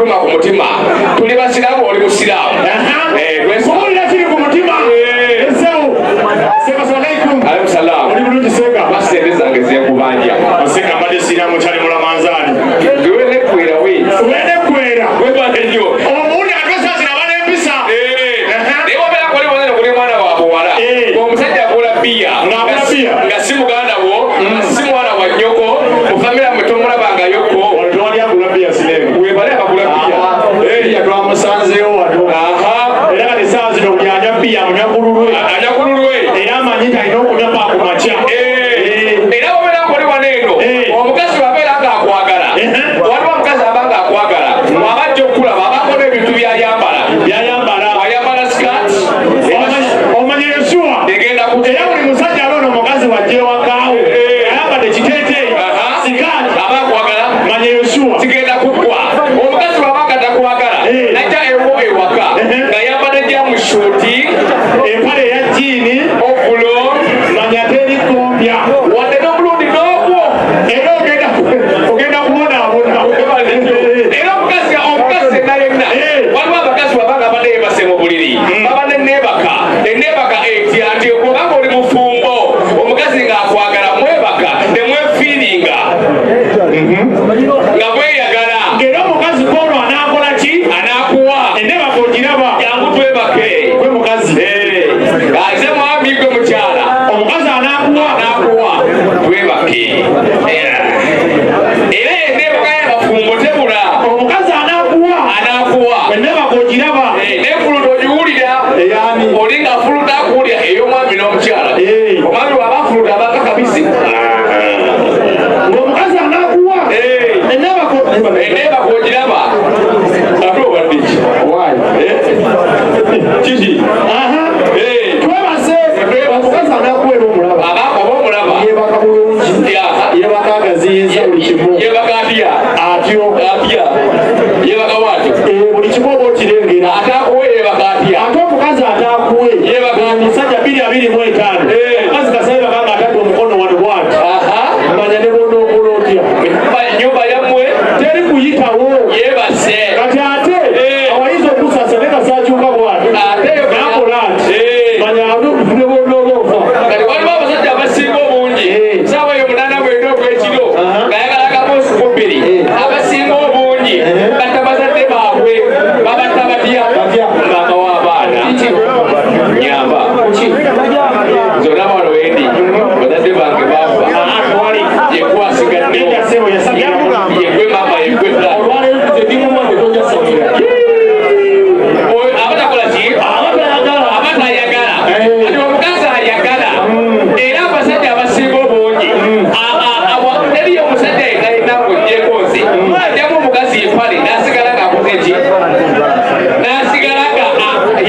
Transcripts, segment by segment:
Ekikuluma ku mutima. Tuli basiraamu, oli musiraamu. Kubuulira kiri ku mutima. Esewo seka, salamu alaikum. Alaikum salaam. Oli bulungi, seka? Basente zange zenkubanja. Seka, mbadde siraamu, kyali mulamanzaani. Wenekwera we. Wenekwera. Webale nnyo. Omuwulira atwesasira aba n'empisa. Naye wabeera koli wazana kuli mwana wa buwala, omusajja agula bbiya. Ng'agula bbiya. Nga si muganda wo, nga si mwana wa nnyoko, mu famire mwe tomulabangayoko. Wano tewali agula bbiya, sineema. Webale abagula bbiya. Bbiya twamusanzeewo wano. Era kati saawa zino buli anywa bbiya amunywa ku lulwe. Anywa ku lulwe. Era amanyi nti alina okunywa paa ku makya. Era wabeera koli wano eno, omukazi wabeera ng'akwagala, waliwo omukazi aba ng'akwagala, waba ajja okukulaba abaako n'ebintu byayambala. Byayambala. Wayambala skirt. Omanye Yosuwa. Egenda ku Era buli musajja alona omukazi wajja ewakaawo ayambadde kiteeteeyi, sikaati, aba akwagala. Manye Yosuwa. Kigenda kuggwa. Omukazi wabanga takwagala, najja ewo ewaka ng'ayambadde jumpsuit, empale eya jean, ovulo, manya teri kombya. Wadde n'omulundi n'ogwo. Era ogenda kubonaabona. Era omukazi yenna yenna, waliwo abakazi wabanga abadde yeebase mu buliri, baba neneebaka eneebaka etya nti obanga oli mufumbo, omukazi ng'akwagala, mwebaka nemwefiiringa nga mweyagala. Ng'era omukazi kwolwo anaakola ki? Anaakuwa. Enebaka ogiraba. Jangu twebake. Gwe mukazi. Ate mwami, gwe mukyala. Omukazi anaakuwa. Anaakuwa twebake. Era enebaka y'abafumbo tebula. Omukazi anaakuwa. Anaakuwa. Enebaka ogiraba. Nefuluta ogiwulira. Eyani? Oli nga fuluta akuwulira ey'omwami n'omukyala. Omwami bw'aba afuluta abanga kabisi. Ng'omukazi anaakuwa. Enebaka. Enebaka ogiraba, ate obadde ki? Kiki? Twebaze omukazi anaakuwa era omulaba. Aba oba omulaba. Yebaka bulungi. Yebaka agaziyiza buli kimu. Yebaka atya? Atyo. Atya? Yebaka bwatyo? Buli kimu oba okirengera. Ate akuwe yebaka atya? Ate omukazi ataakuwe. Yebaka atya? Omusajja 2025, omukazi kasayebaka nga atadde omukono wano bwati, manya ne bwonookola otya. Nyumba yammwe. Teri kuyitawo. Yebase. Kati ate awayinza okusasa ne kasakyuka bwati, Ate nakola ati, manya ne bwonooba ofa. Kati waliwo abasajja abasinga obungi, saawa yo 8:30 ogw'ekiro, ng'ayagala akaboozi ku bbiri. Abasinga obungi batta bazadde baabwe. Babatta batya? Batya? Maama w'abaana, nyamba nze olaba wano wendi, bazadde bange baafa, yekwasigaddewo. Nedda ssebo, yasamira. Yegwe maama, yegwe taata. Olwaleero nze ndi mulwadde, tojasamira. Oyo aba takola ki? Aba tayagala. Aba tayagala. Kati omukazi ayagala, era abasajja abasinga obungi, teriyo omusajja yenna ng'oggyeko nze, ajjamu omukazi empale n'asigala ng'akoze ki? N'asigala nga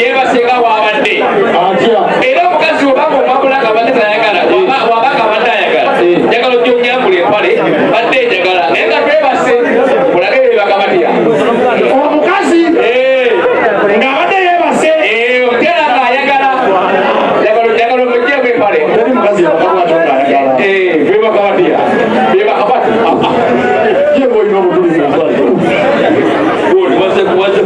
yeebase nga bw'abadde. Atya? Era omukazi webanga omwambula nga abadde tayagala, wabanga abadde ayagala, njagala ojja onyambula empale, badde njagala naye nga twebase, mulage beebaka batya. Omukazi ng'abadde yeebase. Omukyala ng'ayagala, njagala omuggyemu empale. Teri mukazi yebaka bwatyo ng'ayagala. Bebaka batya? Bebaka batya? Ye ng'olina obutulizi empale. Wazze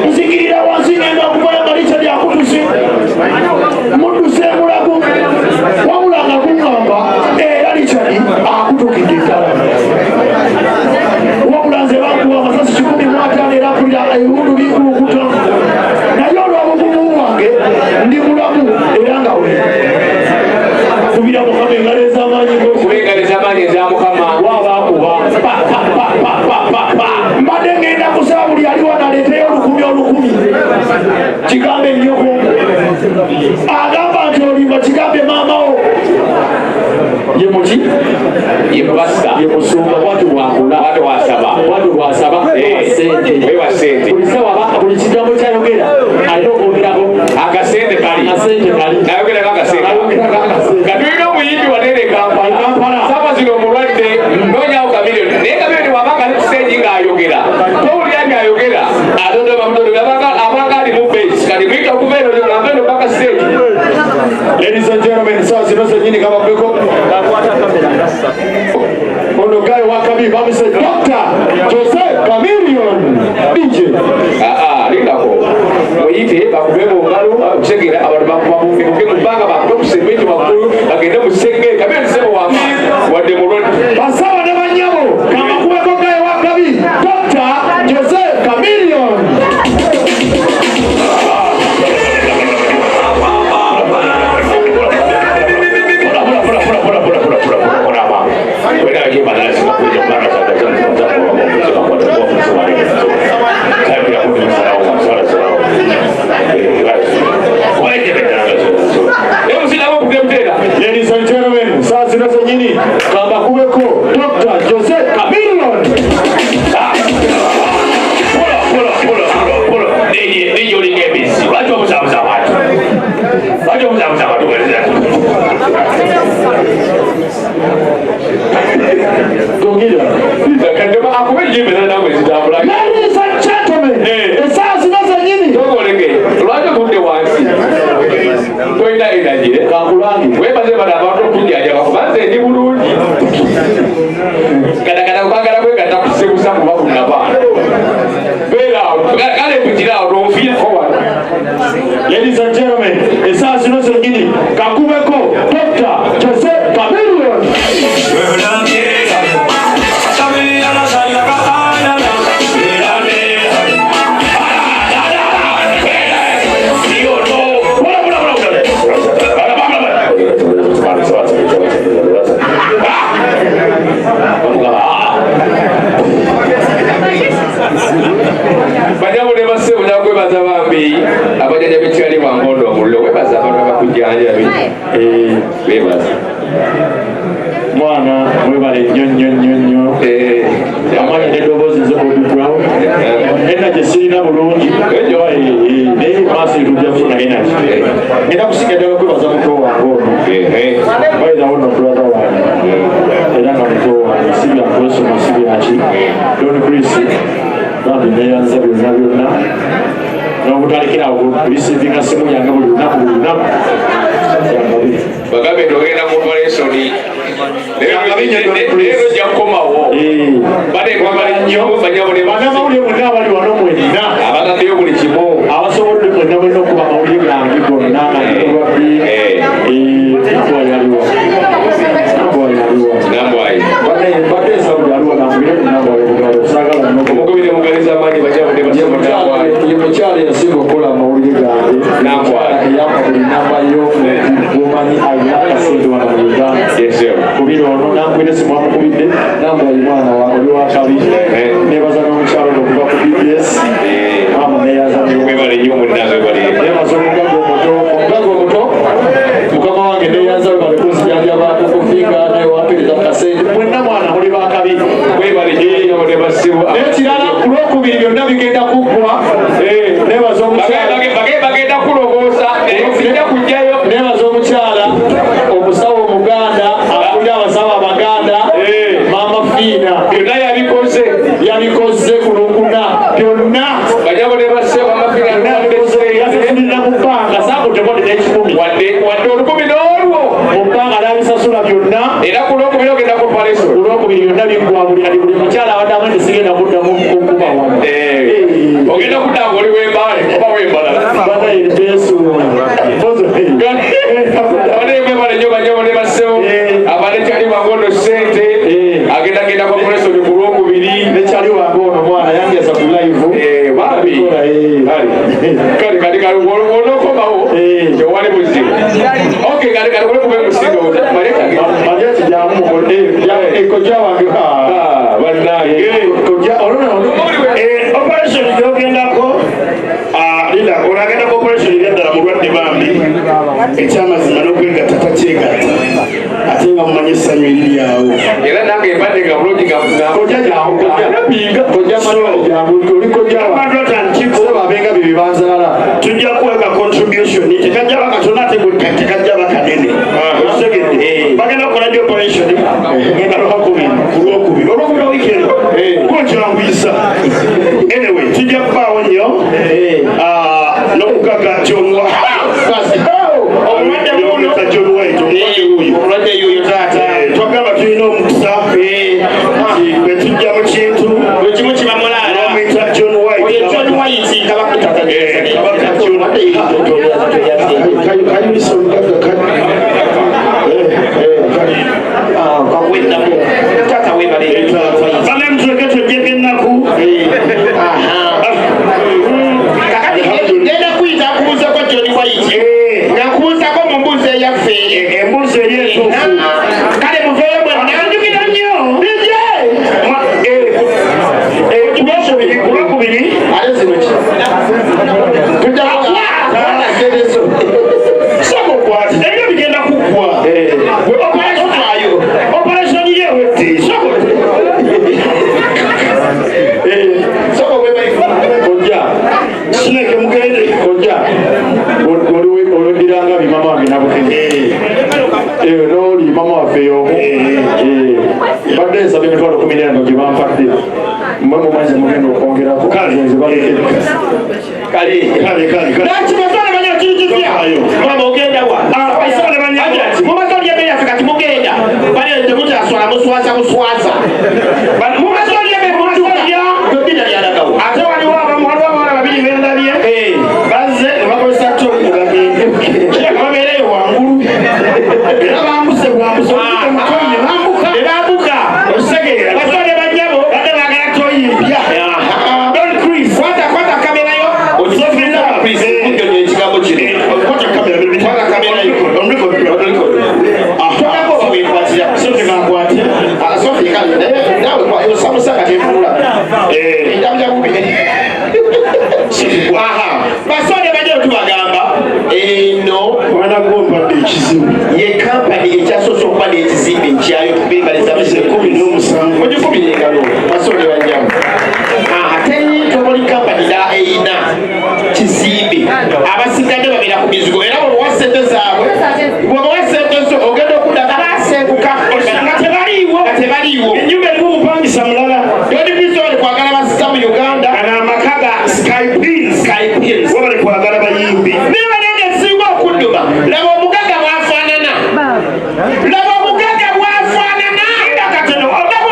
Nzikirira wansi, ngenda okuvayo nga Richard akutuse, mudduse emulago, wabula nga guŋŋamba era Richard akutukidde ddala. Wabula nze bankuba amasasi 150, era mpulira ebiwundu bikulukuta, naye olw'obugumu bwange ndi mulamu era nga we kubira Mukama engalo ez'amaanyi. Kuba engalo ez'amaanyi eza Mukama. Wabakuba. Pa, pa, pa, pa, pa, pa, pa. Mbadde ngenda kusaba buli aliwo naleeteyo olukumi olukumi. Kigambe ennyoko agamba nti olimba, kigambe maamawo Ye muki? Ye pasita. Ye musumba, bwati bwakola. Bwati bwasaba. Bwati bwasaba. Sente. Wewa sente. Buli sawa, buli kigambo kyayogera alina okwogerako akasente kali. Akasente kali. Nayogerako akasente. Ayogerako akasente. Nga tulina omuyimbi wanene Kampala. Kampala. Saawa zino omulwadde, noonyawo Chameleone, naye Chameleone wabanga ali ku stage ng'ayogera, towulira byayogera, atodoba butodoba, abanga ali mu base. Kati muyita okuva eno ava eno paka stage. Ladies and gentlemen, saa zino zenyini kabakubeko ono guy wakabi bamuse Dr. Jose Chameleone, DJ. Aa, lindako, muyite bakube mu ngalo kutegeera abantu babuke mu bbanga, bakube ku sementi waggulu, bagende mu senge. Chameleone sebo wama wadde mulwadde. Basawa ne banyabo, kamakubeko guy wakabi Dr. Jose Chameleone. Ladies and gentlemen, saa zino zenyini kambakubeko Dr. Jose Chameleone. Lwaki obuzabuza abantu? Lwaki obuzabuza abantu? Gongira. Kadema akuba enjimbe nawe zitambula. Ladies and gentlemen, esaa zino zenyini Togoleke, lwaki otudde wansi? Tolina energy. Kankulange. Webaze bano abantu okujjanjaba, kuba nze ndi bulungi. Kadakada kwagala kwegatta kusebusa kuba kunabaana. Beera awo, kale mpitira awo tonfiirako wano. Ladies and gentlemen, esaa zino zenyini kakubeko Dr. Jose Chameleone. Banyabo ne bassebo, nakwebaza bambi abajjajja b'ekyali bwangondo omuliro, webaza abantu abakujjanjabi, bebaza. Mwana mwebale nnyo nnyo nnyo nnyo. Amaanyi n'eddoboozi, nze Bobby Brown. Energy sirina bulungi, naye maaso tujja kufuna energy. Ngenda kusinga ddala kwebaza muto wange ono. Bayirawo no brother wange era nga muto wange, si byakwesoma, si byaki. Don Chris, bambi neyanza byonna byonna n'obutalekerawo kureceivinga simu yange buli lunaku, buli lunaku. Yangabi. Bagambe nti ogenda mu operation. Leero ojja kukomawo. Banekwagala nnyo, banyabo ne Bannamawulire mwenna abali wano mwenna, abagaddeyo buli kimu. Abasobodde mwenna mwenna okuba amawulire gange gonna nga ndibabbi. Nambwa yaliwa? Nambwa yaliwa? Nambwayi. Mbadde ensawudi aliwa, nambwire ku Nambwayi obugalo, saagala nnyo. Omukubire mugaliza amaanyi, banyabo ne bassebo, Nambwayi. Ye mukyala eyasinga okukola amawulire gange. Nambwayi. Eyampa buli namba yo bumanyi alina akasente wano mu Uganda. Yes, sir. Kubira ono nambwire simwamukubidde. Nambwayi mwana wa oli wakabi. Nebaza n'omukyalo ono okuva ku BBS. Maama neyaza. Webale nnyo munnange, webale. Nebaza omugaga omuto, omugaga omuto, mukama wange, neyanza webale kunzijanjaba kukufiika newampereza kasente. Mwenna mwana muli bakabi. Webale nnyo, banyabo ne bassebo. N'ekirala, ku Lwokubiri byonna bigenda kuggwa. Nebaza omukyala. Bagenda kulongoosa, naye sijja kujjayo. Nebaza omukyala omusawo omuganda akulira abasawo abaganda, Maama Fiina. Byonna yabikoze. Yabikoze ku Lwokuna byonna. Banyabo ne bassebo, amafina. Yasasulira mu bbanga, saakutekwadde n'ekikumi. Wadde olukumi n'olwo. Mu bbanga n'abisasula byonna. Era ku Lwokubiri ogenda ku operation. Ku Lwokubiri byonna biggwa. Buli kati buli mukyala abadde amanyi sigenda kuddamu kukuba wano. Ogenda kudda. Okudda ng'oli w'Embaale oba w'Embalala. Bane nnyo bannyabo ne bassebo. Abadde kyali wange ono ssente agenda genda kwa operation ku Lwokubiri. Nekyali wange ono mwana yangeza ku live. Bambi. Kale kale kale, olwokomawo tewali buzibu. Okay, kale kale kule kube musindo maleka. Mariachi jamu kojja wange. Ah, bannange. Kojja olwo. Operation gyogendako, linda, onagendako operation ebyaddala mulwadde bambi, ekyamazima n'okwegatta takyegatta, ate nga mumanyi essanyu eriri awo. Era nange mbadde nga bulungi nga Kojja jangu, kojja napinga. Kojja Manuel jangu, oli kojja wange. Sebo abenga bye bibanzaala. Tujja kuweka contribution, tekajja bakatono ate gwe tekajja bakanene, okitegedde? Bagenda kukola di operation? Genda Lwakubiri, ku Lwokubiri, Olwokubiri wiiki eno kukyanguyisa. Anyway, tujja kubaawo nnyo. N'omugaga John Omulwadde wuuno. John White, omulwadde wuuyo. Omulwadde yuuyo taata. Twagamba tulina omukisa nti bwe tujja mu kintu Buli kimu kiba mulaala. Bamuyita John White. Oyo John White, kabaka tata. Kabaka John. Kayulisa omugagga. Kawendamu taata, webale. Bane mutuleke twejjeko ennaku. Kakati ngenda kuyita nkubuuzeko John White, nga nkubuuzako mu mbuuzi eyaffe. Embuuzi eri entuufu. Kale muveeyo mwenna. Nanjukira nnyo. DJ. Ku Lwokubiri. Ate zino ki? Tujja kuwa. Sooka okwate, ebyo bigenda kuggwa. Operation Operation ye ewedde. Sooka. Sooka obwe. Kojja. Sineke mugende. Kojja, oloddiranga bi mama wange Nabukenya nooli mama waffe y'omu. Badde nsaba 150,000 gye bampadde, mmwe mumanyi mugenda okwongerako, nze baleke. Kale. Kale, kale, kale. Nakimazana banya kiri kitya? Mama ogenda wa? Basale banya. Mumaze olya emmere yaffe, kati mugenda. Bale temukyaswala, muswaza buswaza. Mumaze olya emmere, mumaze olya. Gobina lyalagawo. Ate waliwo abamu, waliwo abawala babiri bendabye bazze ne bakozesa toyi ne bagenda. Kirabika babeereyo wangulu era bambuse bwambuse okudda mu toyi ne bambuka. Ne bambuka. Okitegeera? Basale bannyabo. Badde baagala toyi mpya. Don Chris. Kwata, kwata kamera yo. Sophie Love. Chris, kunnyonnyola ekigambo kino. Kwata kamera. Kwata kamera yo. On record. On record. Aha. Togako oba weekwatira. Sophie kankwate. Ah, Sophie kale naye naawe osamusa nga tetunula. Enjabujabu bubi. Sophie. Aha. Basale bannyabo, tubagamba eno Mwana gwompadde ekizibu. Ye kampani ekyasoose okuba n'ekizimbe ekyayo kubengaliza. 17. Mugikubire engalo, basole bannyabo. Aha, teri toboli kampani da eyina kizimbe, abasigadde babeera ku mizigo, era bwebawa sente zaabwe, bwebawa sente zo ogenda okudda nga basenguka. Nga tebaliiwo. Nga tebaliiwo. Ennyumba erimu omupangisa mulala. Don Kristo bali kwagala basita mu Uganda. Gano amaka ga Sky Pins. Sky Pins. Webali kwagala bayimbi. Naye banange, esinga okudduma, laba omugagga bw'afaanana, laba omugagga bw'afaanana, laba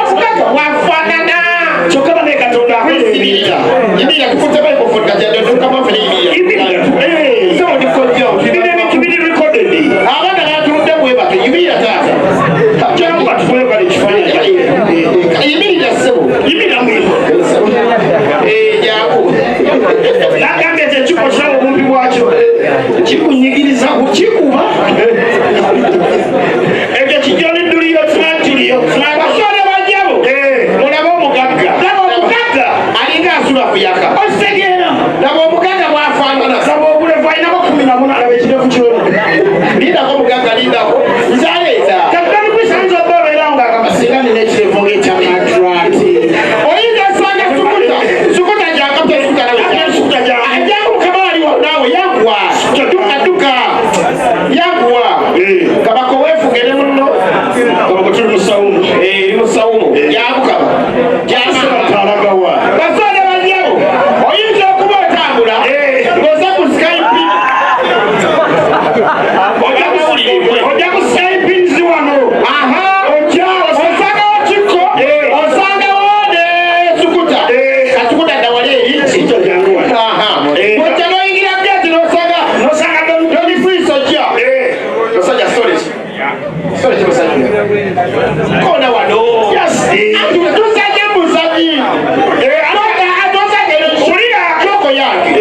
omugagga bw'afaanana. Kyokka bane Katonda akola ebintu. Yimirira, tukutte microphone kati adodokamafe. Yimirira. Yimirira. Sebo ndi kojja. Bino ebintu biri recorded. Abaana batuludde bwebake. Yimirira taata. Jangu batwebale ekifaananyi. Yimirira ssebo. Yimirira mwino. Jangu. Nagambye nti ekikolwa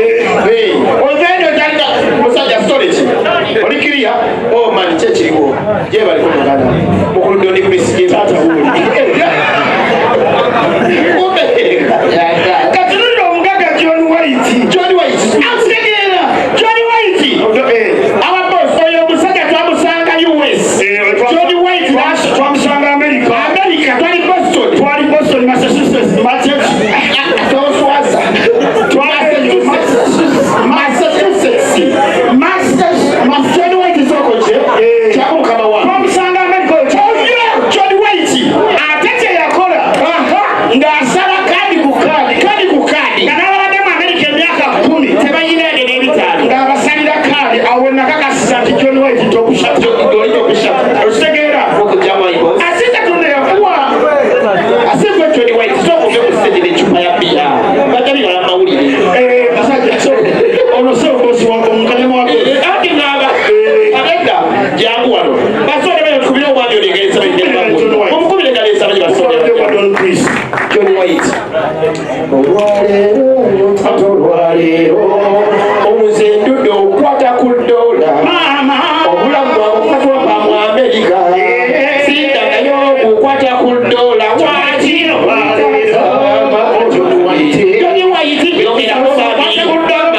Oveeno otalina musajja story ki? Oli kiriya? Oh man, ki ekiriwo? Gyebaliko muganda. Mukulu Don Chris gye taata wuuli. Kati nno omugaga John White. John White. Akitegeera. John White. Our boss, oyo omusajja twamusanga US. John White Twamusanga America. America, twali Boston. Twali Boston, Massachusetts. Toswaza. Massachusetts. Massachusetts. John White soko kye. Kyaku mukama wange. Twamusanga America oyo. Oyo John White. Ate kye yakola ng'asala kaadi ku kaadi. Kaadi ku kaadi. Nga n'ababadde mu America emyaka 10 Tebayina yadde n'ebitaano. Ng'abasalira kaadi awo we nakakasiza nti John White tokushatu. Okitegeera? Ate Katonda yakuwa. Ase gwe John White soko gwe ku stage n'eccupa ya bbiya. Bajja bibala mu mawulire. Basajja, so ono so bosi wa omukadde wa Anti ngamba abedda jangu wano. Basonde bano tukubire omwami ono engeri ensaba omukubire engalo ensaba gye basonde. Wa Don Chris. John White. Olwaleero olwaleero omuze ndudde okukwata ku doola. Maama. Obulamu bwakukatwapa mu Amerika. Sindagayo okukwata ku doola. Waki? John White yogera kukwata ku doola.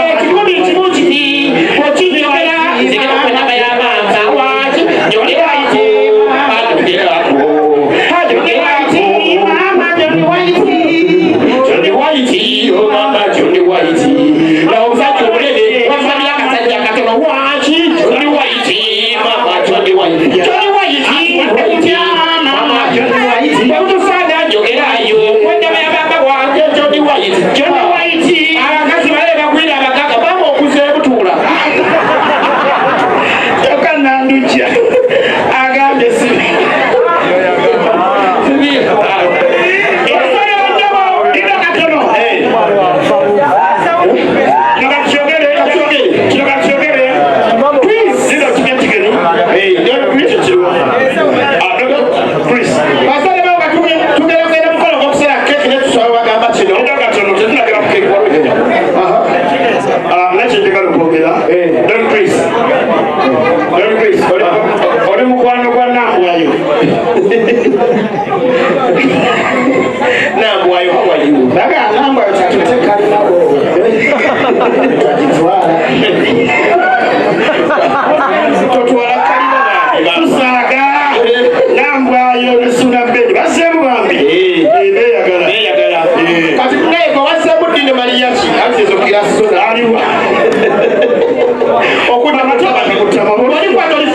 Ekikumi kimu kiti okinyogera nzigera kwenaba y'amaanza waki John White ayogerako ayogerako mama John White John White oh mama John White na omusajja omunene wafamira akasajja akatono waki John White mama John White John White mama John White bwemutusaana njogerayo kwendaba ya baba wange John White John White abakazi bale bagwira abagaga mama okuzeemu tuula Kyokka Nandujja agambye si. Basale bannyabo, linda katono. Kino kakyogere, kino kakyogere. Linda okimye kigere. Ah, Chris. Basale bawo tugenda kugenda mukolo gw'okusala keeki ne tusaba bagamba kino. Linda katono, tetunagera ku keeki waliwo. Ah, nakyo njagala okwogera. Don Chris. Don Chris, oli mukwano gwa Nambwayo. Nambwayo, how are you? Naga Nambwayo tatute kalinabo. Tagitwala. Totwala kalina bange. Tusaaga. Nambwayo ne Suna Ben bazzeemu bambi. Beeyagala. Beeyagala. Kati naye gwe wazzeemu ddi ne Maliyaki? Anti ezo kirasi zo Aliwa. Okutta Kutama. Oli kwata oli